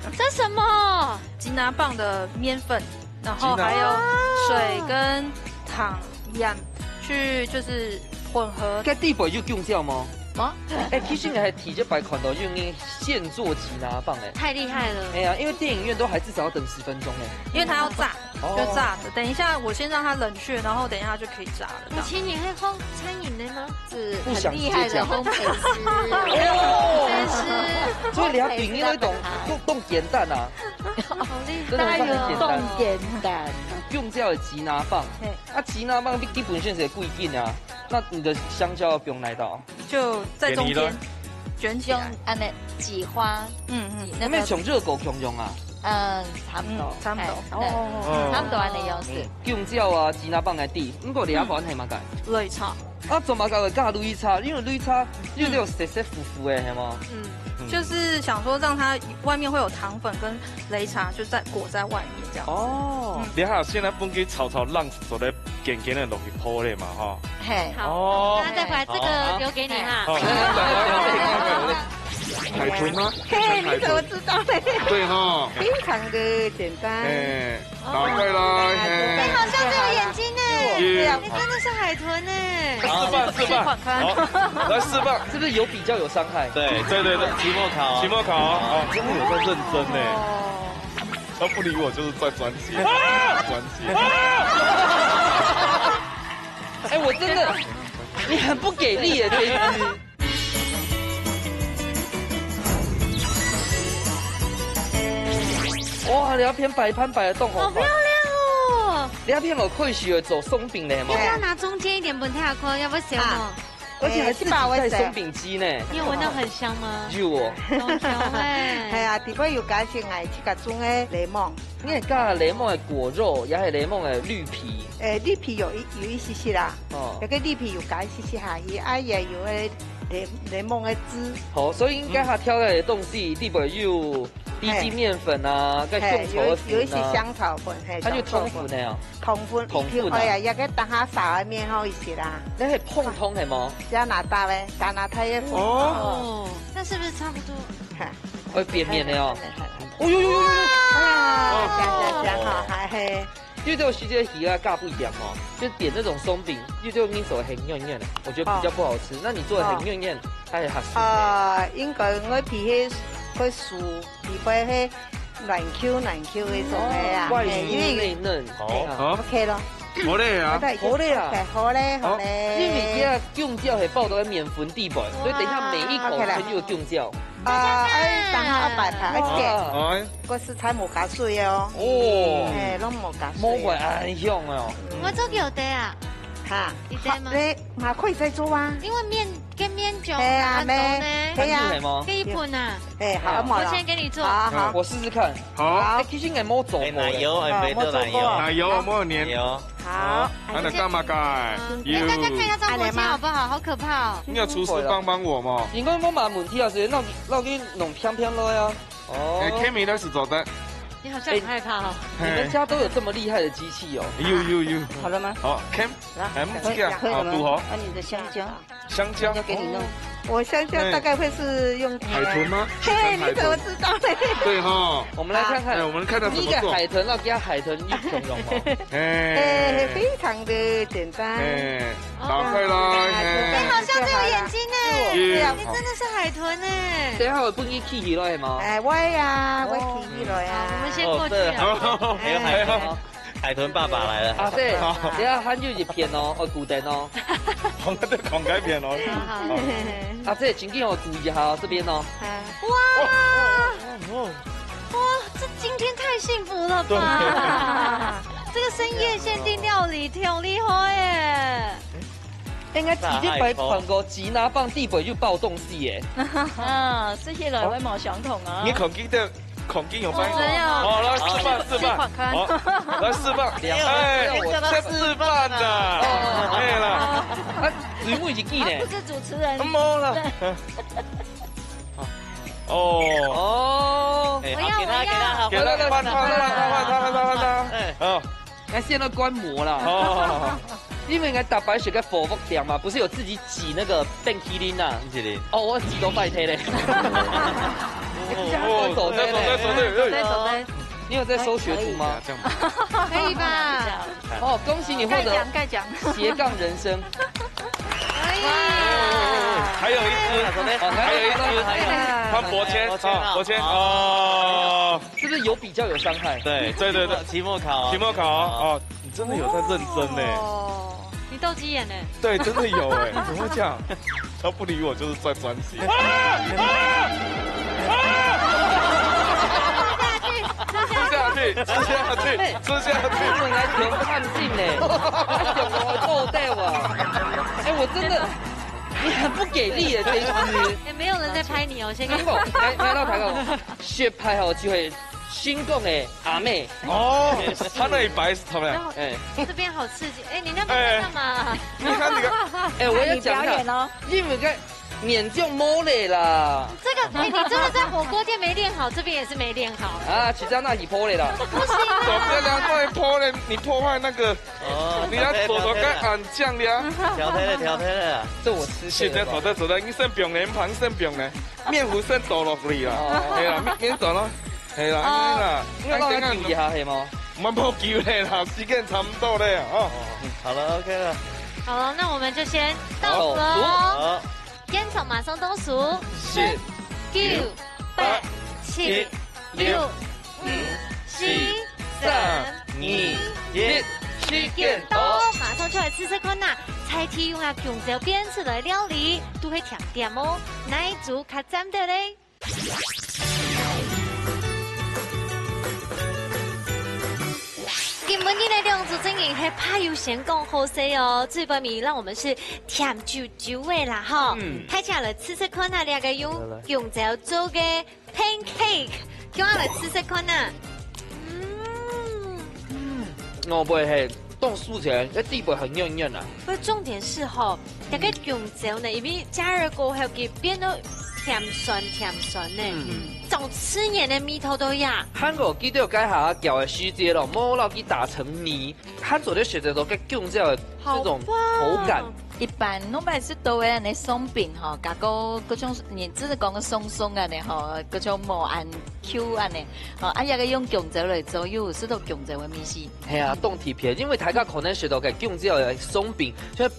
哦。這什麼？雞拿棒的麵粉。 然後還有水跟糖一樣去就是混合。該底背有弓蕉嗎？啊？哎，其實你還第一擺看到有人現做雞拿棒哎。太厲害了。哎呀，因為電影院都還至少要等十分鐘哎。因為它要炸。哦。就炸的。等一下我先让它冷却，然后等一下就可以炸了，这样。以前你是烘餐饮的吗？是很厉害的烘焙师。不想直接讲。哦。烘焙师。所以你要顶那种，烘焙师在本行。冻，冻简单啊。好厉害哦。真的是很简单。冻简单。有香蕉的吉拿棒。嘿。啊，吉拿棒基本上是贵劲啊。那你的香蕉要不用那一道？ 就在中间给你了。卷起来。用按呢挤花，嗯，嗯。挤那个，有没有像热狗共样啊？嗯，差不多，嗯，差不多。哎，哦，哦，哦。哎，差不多按呢样式。嗯。香蕉啊，吉拿棒个底，毋過你个款係麼个？擂茶。啊，做麼个會加擂茶？因為擂茶有點澀澀苦苦个，係無？嗯，嗯。就是想说让它外面會有糖粉跟擂茶就在，裹在外面這樣子。哦。嗯。你看，現在分佢炒炒，讓所在 咸咸个落去泡咧嘛，吼。嘿。好，哦。等下再回來，這個留給你哈。好。海豚嗎？嘿，你怎麼知道的？對吼。非常的簡單。哎，打開來，嘿。哎，好像這有眼睛呢。耶。你真的是海豚呢。示範，示範。好，來示範。是不是有比較有傷害？對，對，對，對。期末考。期末考，哦，真的有在認真呢。哦。 他不理我，就是在專心，專心。哎，我真的，你很不給力耶，这一只。哇，你那片擺盤擺得當好看。好漂亮哦！你那片有可以學做鬆餅的嗎？要不要拿中間一點分大家看？要不要小啊？ 而且還自己帶鬆餅機呢。哎，這把我也是。你有聞到很香嗎？有哦。當香欸。係啊，底背有加一些𠊎自家種个檸檬。你係加檸檬个果肉，也係檸檬个綠皮？誒，綠皮有一，有一些些啦。哦。有个綠皮有加一些些下去，啊，也有个檸，檸檬个汁。好，所以應該佢調个東西，底背有低筋麵粉啊，嘿。該香草个粉啊。嘿，有，有一些香草粉，嘿，它就香草粉。通粉个哦。 通粉，通粉啊。哎呀，也个打下撒个面好一些啦。該係膨通係無？加拿大个，加拿大个粉。哦。哦，那是不是差不多？哈。會變面的哦。嘿，嘿，嘿。哦呦呦呦呦呦！哇！哦，這樣，這樣，這樣，好，還嘿。因為這個時節喜歡加不一樣哦，就點那種鬆餅，因為這個味道很軟軟的，我覺得比較不好吃。哦。那你做的很軟軟，哦。它也好吃。啊，應該我脾氣會輸，脾氣會軟Q軟Q个種个啊，哦，外酥嘿，因為內嫩。好，嘿，好。OK咯。好嘞啊。好嘞啊。OK，好嘞，好嘞。因為這个香蕉係包到个麵粉底背，所以等一下每一口可能有香蕉。啊，哎，等下要擺盤，而且哇。哎。我食材無加水哦。哦。嘿，攏無加水。無怪恁香哦。我做有得啊。哈，你知嗎？你嘛可以再做啊。因為麵，跟麵種嘿啊，按呢呢。嘿啊。還有什麼？可以噴啊。哎，好，好。我先給你做。好，好。我試試看。 好。哎，其實應該無做過咧。哎，奶油，哎，哦，沒得奶油。無做過。奶油，無有黏。奶油。好。啊，那幹嘛改？嗯，哎，大家看一下張伯謙好不好？好可怕哦。你有廚師幫幫我嗎？應該無麼問題啊，所以那，那我給你弄平平了呀。哦。哎，Kimi那是做得。你好像很害怕哦。哎，你們家都有這麼厲害的機器哦。有，有，有。好了嗎？好，Kim，來，哎，可以，這樣，可以了嗎？好，堵好。啊，你的香蕉。 香蕉。香蕉給你弄。哦。我香蕉大概會是用海豚嗎？嘿，你怎麼知道呢？對哈。我們來看看。哎，我們看它怎麼做。第一個海豚，那給它海豚一形容哦。哎。哎，非常的簡單。哎，打開來，哎，哎，好像這有眼睛呢。耶。你真的是海豚呢。等一下我分你起起來嗎？哎，我呀，我起起來啊。好，我們先過去啊。哦，對。哎，沒有海豚哦。 海豚爸爸來了。阿姐，好。等下還有一片哦，愛顧等哦。我們在講該片哦。好，好。好。阿姐，請給我注意一下哦，這邊哦。哎。哇！哇，這今天太幸福了吧！對。這個深夜限定料理，挺厲害耶！應該直接擺盤个雞拿棒底背就爆東西耶。啊，這些人會無相同啊。你看，記得 孔金有拍。主持人要好，來示範，示範。好，來示範。哎，我在示範的。哎啦。啊，水母已經記呢。他不是主持人。無啦。哦。哦。哎，好，給他，給他，好，給他，換他，換他，換他，換他，換他。哎。好。 該現在觀摩啦。哦。因為𠊎逐擺食个火鍋店嘛，不是有自己擠那個冰淇淋啊？冰淇淋。哦，我擠到敗退咧。哦，哦，手對，手對，手對，哎。手對，手對。你有在收學徒嗎？可以吧？哦，恭喜你獲得蓋獎，蓋獎。斜槓人生。可以。還有一隻。哦，还有一只，还有，看伯谦，伯谦啊。哦，伯谦，哦。是不是有比较有伤害？对，对，对，对。期末考啊。期末考啊，哦，你真的有在认真呢。哦，你斗鸡眼呢？对，真的有哎，怎么会这样？他不理我，就是在专心。啊！啊！啊！吃下去，吃下去，吃下去。我们来调看病呢，他怎么会斗掉啊？哎，我真的，你很不给力耶，这一只。也没有人在拍你哦，先跟你讲。来，来到台上，学拍好机会，新讲的阿妹。哦，他那里白是他们俩。哎，这边好刺激，哎，你那边在干嘛？你看，你看，哎，我也讲一下，你表演哦。因为该 勉强摸嘞啦。这个，哎，你真的在火锅店没练好，这边也是没练好。啊，其实那你破嘞啦。不行啊。左边两块破嘞，你破坏那个，哦，你要左手跟俺讲的啊。调皮了，调皮了。这我吃现在走的走的，你先不用连盘，先不用嘞，面糊先倒落去啦。哦。对啦，面，面倒咯。对啦，哦，因为啦，因为让他煮一下，嘿吗？我们不急嘞啦，时间差不多嘞，哦。好了，OK了。好了，那我们就先倒数哦。好。 现场马上倒数，十、九、八、七、六、五、四、三、二、一，时间到，马上就来试试看呐。猜题用啊，香蕉变出来料理，都会甜点哦。哪一组较赞的嘞？ 今晡日个兩組真人係怕有先講好勢哦，最尾讓我們是甜啾啾个啦哈。嗯。大家來試試看啊，這個用來，來。香蕉做个pancake，叫我來試試看啊。嗯。嗯，外背係當酥脆，該底背還軟軟啊。不過重點是吼，這個香蕉呢，因為加熱過後，佢變到甜酸甜酸呢。嗯。 當自然个味道都呀。還過記得該下攪个時節咯，莫摎佢打成泥，還做得食得到該香蕉个這種口感。好棒。一般攏買食到个恁呢鬆餅吼，加個各種，你只是講个鬆鬆恁呢吼，各種無恁Q恁呢，吼，啊，也个用香蕉來做，又有食到香蕉个味緒。係啊，當特別，因為大家可能食到个香蕉个鬆餅，就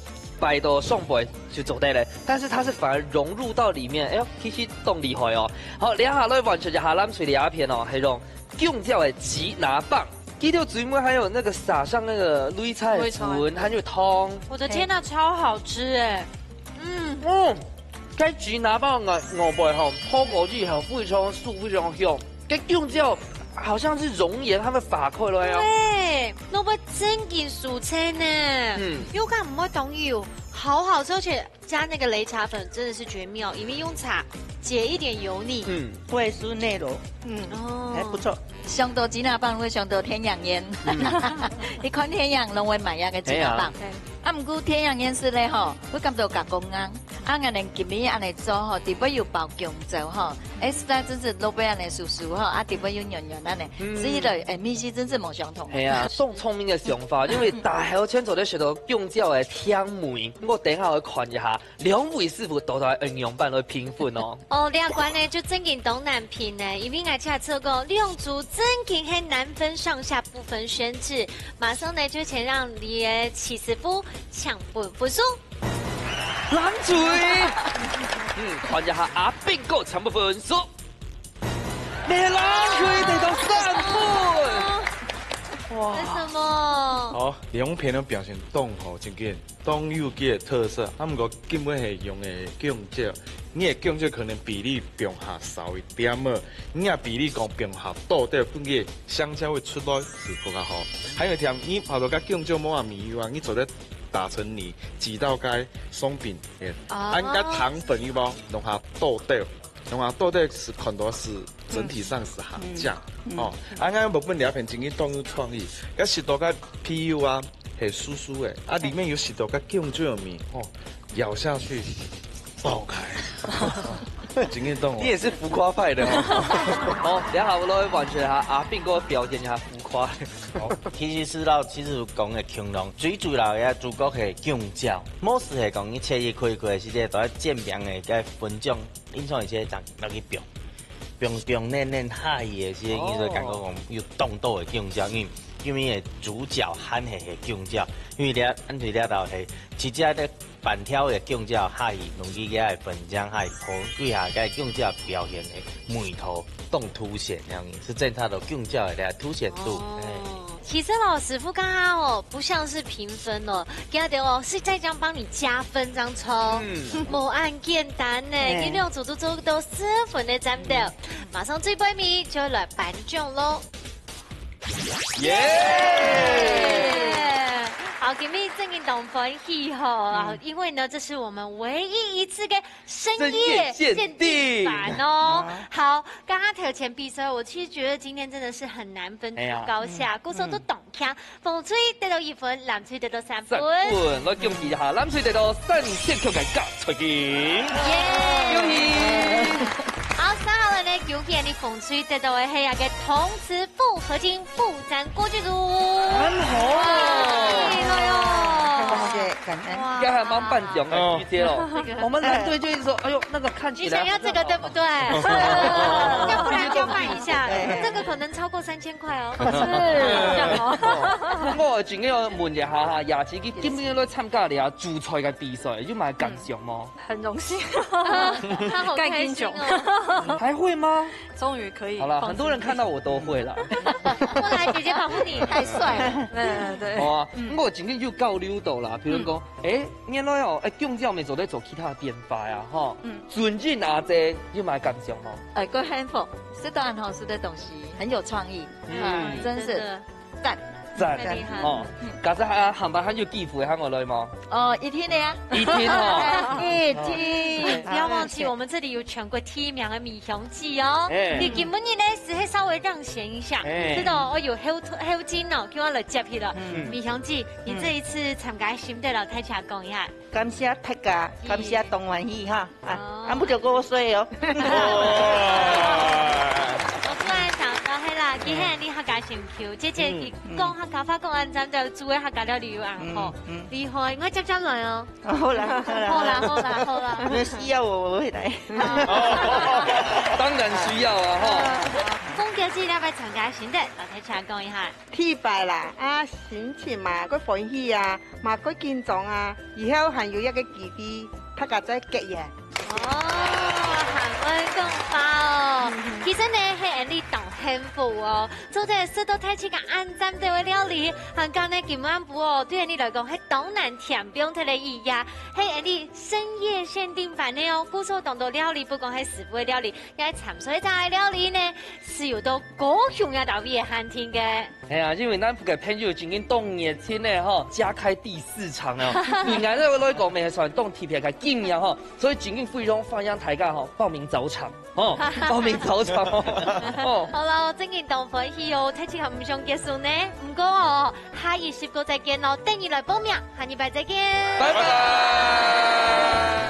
擺到上背就做得了，但是它是反而融入到裡面，哎喲，其實當厲害哦。好，這下來完成一下藍隊這片哦，係用香蕉个雞拿棒，記得最尾還有那個撒上那個擂菜粉，擂菜。還有糖。我的天哪，超好吃哎！嗯。嗯，該雞拿棒个外背吼，烤過以後非常酥，非常香。該香蕉好像是熔岩，它會化開來哦。對， 那會真緊酥脆呢。嗯。又敢毋會當油，好好吃，而且加那個擂茶粉真的是絕妙，因為用茶解一點油膩。嗯。會酥內軟，嗯，哦。還不錯。想到雞拿棒會想到太陽宴。嗯。你看太陽攏會買那個雞拿棒。係啊。對。啊，毋過太陽宴係咧吼，會感到較光硬。 啊，𠊎等今日恁呢做吼，底背有包香蕉吼，哎，實在真是落尾恁呢酥酥吼，啊，底背又軟軟恁呢，嗯。食起來，哎，味緒真是無相同。係啊，當聰明个想法，因為大家有清楚咧食到香蕉个甜味，我等下會看一下，兩位師傅到底愛仰般來評分哦。哦，這關呢就真經當難評呢，因為𠊎這次講兩組真經係難分上下，不分軒輊。馬上呢就先讓你个徐師傅搶分分數。 藍隊。嗯，看一下阿兵哥搶分數。你藍隊得到三分。哇。為什麼？好，兩片都表現當好，真經當有佢个特色。啊，毋過根本係用个香蕉，你个香蕉可能比例放下少一點仔，你个比例講放下多點，分佢个香蕉會出來是更加好。還有一點，你跑到个香蕉無啊米油啊，你做得 打成泥，擠到該鬆餅，哎，哦。啊，該糖粉有無？弄下倒掉，弄下倒掉是看到是整體上是下降。嗯，嗯。哦，啊，𠊎原本這片真經當有創意，該食到該皮油啊，係酥酥个，啊，裡面有食到該香蕉个味，哦，咬下去，爆開。真經當好。你也是浮誇派的哦。好，等下我來完全哈，阿兵哥表演一下浮誇。 哦，其實係摎徐師傅講个共樣，最主要个主角係香蕉，無就係講你切一塊一塊个時節，都愛煎餅个該粉漿，印象一些正落去放，放放嫩嫩下去个時節，哦。你就感覺講有當多个香蕉，因為因為个主角還係係香蕉，因為這恁對這道係，其實个粄條个弓蕉下去，弄去个粉漿下去，鋪，對下个弓蕉表現个味道當凸顯，恁樣係真正个弓蕉个凸顯度。哦，嘿。其實哦，師傅剛剛哦，不像是評分哦，感覺哦是在這樣幫你加分，這樣抽，嗯。無恁簡單呢。哎。你兩組都做到十分个讚的，嗯。馬上最尾尾就來頒獎咯。 耶！好，今日真个當歡喜吼，嗯。因為呢，這是我們唯一一次的深夜限定版哦。深夜限定。啊。好，剛剛頭前比賽，我其實覺得今天真的是很難分出高下，哎呀。故所都當強，紅隊得到一分，藍隊得到三分。三分，來恭喜一下，藍隊得到三千塊个加 財金。耶！恭喜！好，接下來呢，恭喜你紅隊得到个係這個陶瓷複合金復展冠軍組。很好啊。哇，厲害哦！感謝，感恩。哇。這還蠻頒獎的，哦。直接哦。這個。我們藍隊就一直說，哎呦，那個看起來你想要這個對不對？很好。要不然交換一下，對。這個可能超過三千塊哦。是。我今天要問一下哈，雅琪，你今天來參加這主菜个比賽，有麼个感想無？ 很榮幸。他好開心哦。還會嗎？終於可以放鬆一下。好啦，很多人看到我都會啦。過來，姐姐保護你。太帥了。對，對，對。好啊，嗯。毋過真經有交流到啦，比如講，嗯。誒，原來哦，誒，弓蕉乜做得做其他變化啊，吼。嗯。尊敬阿姐，有麼个感想無？哎，夠幸福，食到恁好食个東西，很有創意。嗯。啊，真是。真的。 讚。讚。太厲害了。哦，嗯。假使還，還有機會，還有來無？哦，一定个啊。一定哦。一定。不要忘記，我們這裡有全國第一名的米香姐哦。哎。你今晡日呢，係稍微讓賢一下，哎。知道哦，有後，後進哦，叫我來接去了。嗯。米香姐，你這一次參加心得，摎大家講一下。 感謝大家，是。感謝當歡喜哈。啊，哦。啊，毋就過水哦。哦。我突然想到，係啦，嗯。今天你客家心臼，姐姐，嗯。你講客家話講恁讚，就煮个客家料理又恁好，嗯，嗯。厲害，𠊎接接來哦。好啦，好啦，好啦，好啦，好啦。你們需要我，我會來。哦。當然需要啊，吼。鳳姐，你這擺參加心得，摎大家講一下。 第一擺啦，啊，心情嘛，蓋歡喜啊，嘛蓋緊張啊，以後還有一個機會，大家再結緣。哦，還會講話哦。嗯哼。其實呢，係𫣆俚當幸福哦，做得食到大自家恁讚个料理，還加呢，今暗晡哦，對𫣆俚來講，係當難填飽忒个一夜，係𫣆俚深夜限定版个哦，故所當多料理，不管係師傅个料理，也係參賽者个料理呢，係有到高雄這搭位个餐廳个。 係啊，因為南部个朋友真經當熱情个吼，加開第四場哦。對𠊎來講，乜係算當特別个經驗吼，所以真經非常歡迎大家吼，報名早場，吼，報名早場哦。哦。好啦，真經當歡喜哦，大自家毋想結束呢。毋過哦，下一集過再見咯，等你來報名，下禮拜再見。拜拜。